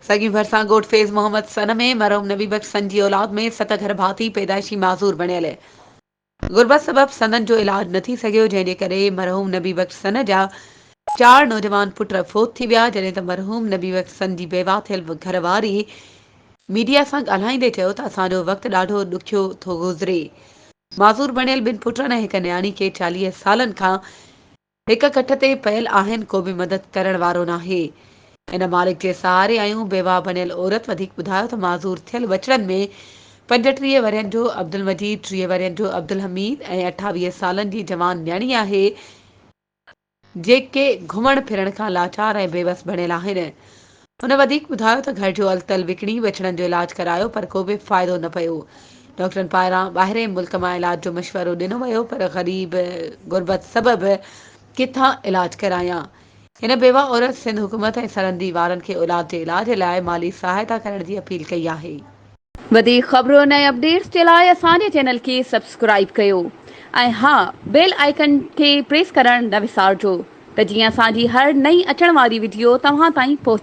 سڳي ڀرسان ڳوٺ فيض محمد سن ۾ مرحوم نبي بخش سن جي اولاد ۾ ست گهر ڀاتي پيدائشي معذور بڻيل غربت سبب سندن جو علاج نه ٿي سگهيو جنهن جي ڪري مرحوم نبي بخش سن جا چار نوجوان پٽ فوت ٿي ويا جڏهن ته مرحوم نبي بخش سن جي بيواهه ٿيل گهر واري ميڊيا سان ڳالهائيندي چيو ته اسان جو وقت ڏاڍو ڏکيو ٿو گذري معذور بڻيل ٻن پٽن ۽ هڪ نياڻي کي 40 سالن کان هڪ کٽ تي پيل آهن ڪو به مدد ڪرڻ وارو ناهي ان مالڪ جي سهاري آهيون بيواهه بڻيل عورت وڌيڪ ٻڌايو ته معذور ٿيل ٻچڙن ۾ 35 ورهين جو عبدالمجيد، 30 ورهين جو عبدالحميد ۽ 28 سالن جي جوان نياڻي آهي جيڪي گهمڻ ڦرڻ کان لاچار ۽ بيوس بڻيل آهن هن وڌيڪ ٻڌايو ته گهر جو التل وڪڻي ٻچڙن جو علاج ڪرايو پر ڪو به فائدو نه پيو ڊاڪٽرن پاران ٻاهرئين ملڪ مان علاج جو مشورو ڏنو ويو پر غريب غربت سبب ڪٿان علاج ڪرايان. هن بيواهه عورت سنڌ حڪومت ۽ سرندي وارن کي اولاد جي علاج لاء مالي سهائتا ڪرڻ جي اپيل ڪئي آهي. وڌيڪ خبرن ۽ اپڊيٽس جي لاء اسان جي چينل کي سبسڪرائيب ڪيو ۽ ها بيل آئيڪن کي پريس ڪرڻ نه وسارجو ته جيئن اسان جي هر نئين اچڻ واري وڊيو توهان تائين پهچي.